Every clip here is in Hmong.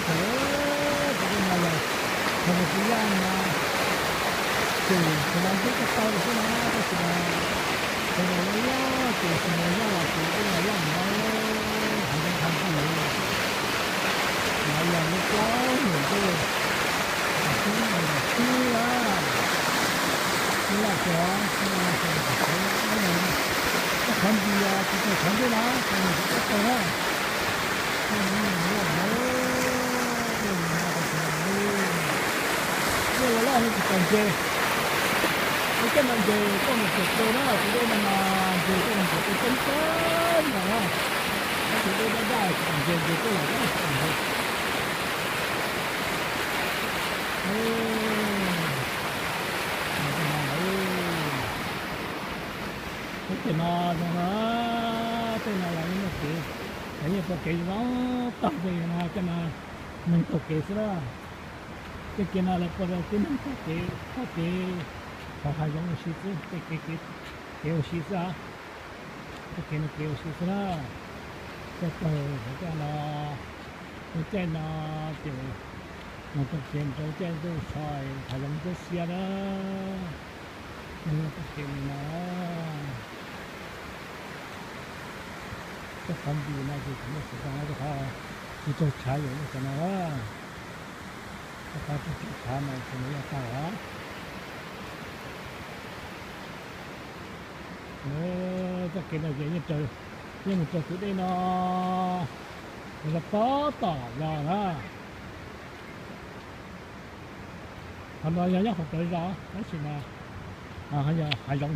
Tus dej no los thaum tus yaj no ces thaum no twb tau tau xwb na, tab sis mas thaum no loj loj ces tsis muaj yaj los ces dej los loj no, hav zoov thaj ntxwg no los yog lub plaub nws dej, xwb no los xwb na, lub laj tsuag, lub laj tsuag, lub qhov ntsis, tus tau qhov ntej na, qhov ntej tsis tau na. Dej los loj no tsis tau ntses, ua cas mas ntses tuaj mus txog pem na, tus dej no mas ntses tuaj mus txog pem coob coob no na. Tus dej daj daj tsis tau ntses, ntses tuaj los loj tsis tau ntses. Lub caij no zoo no, tej no los yeej muaj kev, lawv yeej tau kev zoo tag tej no, coj no neeg taug kev xwb na. Tej kev no lawv pua rau tib neeg taug kev, taug kev qhov hav zoov ua si xwb, tej kev, kev ua si xwb os. Tej kev no kev ua si xwb na. Coj taug hauv caij no, lub caij no ces mus taug kev mus rau lub caij ntuj so hav zoov ntsuab xiab na. Neeg taug kev li no. Tej qhov ntsis no ces tsis muaj xov tooj, tej qhov tsis raug tshav yus muaj cov no. Tej qhov tsis raug tshav mas tsis muaj yaj tau os. Txoj kev no ces yeej mus raws tus dej no, mus rau pob tom zos na. Qhov no yog nyob hauv plawv zos tab sis mas yog hav zoov,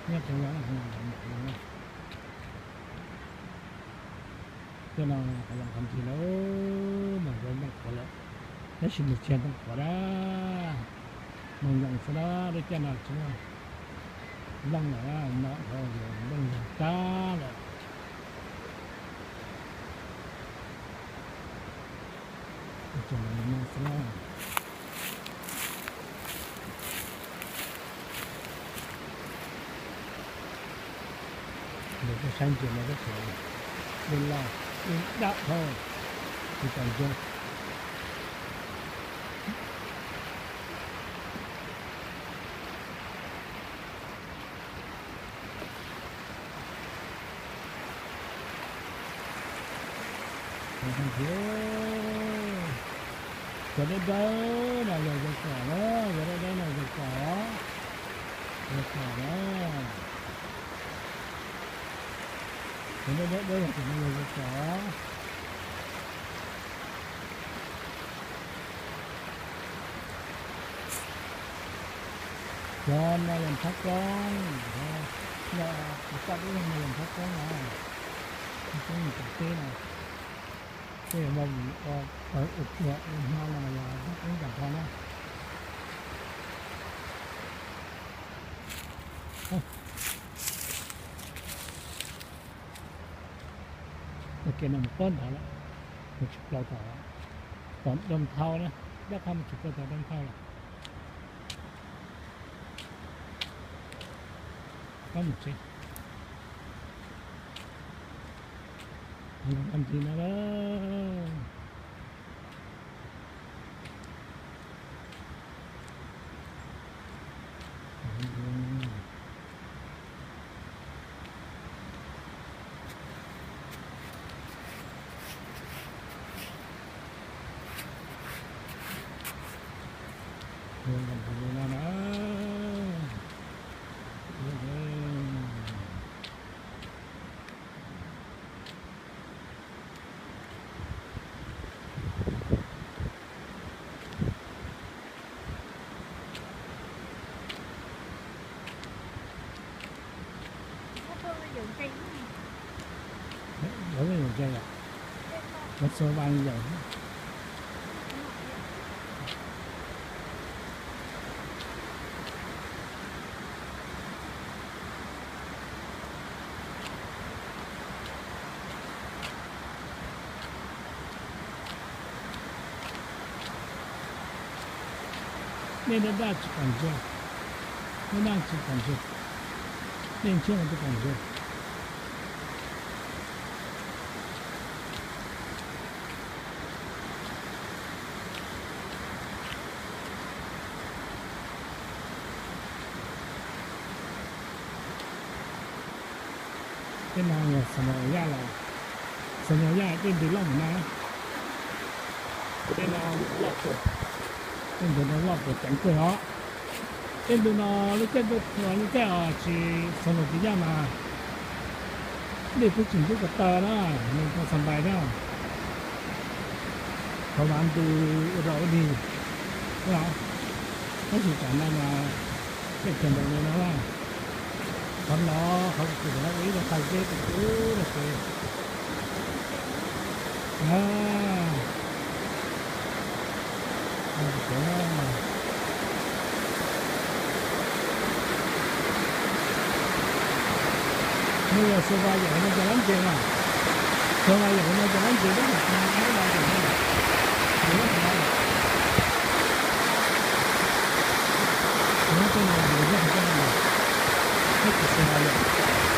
nyob rau zos no. Tej no hav zoov qhov ntsis lawm, mas zoo nplooj qhuav lawm, tab sis nws tsis yog nplooj qhuav na, nplooj zoo xwb na, lub caij no tsis muaj nplooj lawm, no nplooj zoo tag lawm. Tsoom no xwb na. Nws kuj saib ntsia no tab sis dej loj, dej daj dhau, tsis tau ntsoog. Cov dawb dawb no yog zos kom na, cov dawb dawb no zos kom, zos kom na. Cov dawb dawb no yog zos kom. Cov no yog phab koob, yog tus paj dub no yog phab koob na, phab koob nws tom teb no, tej yog ua, ua pluag ua hmo no mas yog phab koob tag nrho na. Txoj kev no mus puag nrad lawm, mus tsis plaws tom, tom Doo Thau na, dab qhab mus tsis plaws tom Doo Thau lawm. Koj mus tsev, ntsis no lawm. Lawv yeej yuav ntse yom, lawv txhua vaj yeej. Dej daj daj tsis pom ntses, dej daj tsis pom ntses, dej ntshiab mas tsis pom ntses. Tej no yog Xos Nos Yaj los, Xos Nos Yaj tej ntug loj mus na. Tej no loj, tej ntug no loj puas ceev kawg os. Tej ntug no lub caij, lub caij os tsis Xos Nos Yaj mas dej twb tsis ntub ko taw na, nws tau xa npais na. Qhov mas ntws ua rau ua dig, tab sis tsam no mas tej kawg nkaus li no na. Qhov no, qhov kuv tau ib lub qhov zeb kuv ub no ces, no yog Xos Vas yam no ces lab ntses mas, Xos Vas yam no ces lab ntses tab sis tsis nyob no ces nyob qhov no, nyob tej no ces nyob qhov tej no, nyob tsis Xos Vas yam.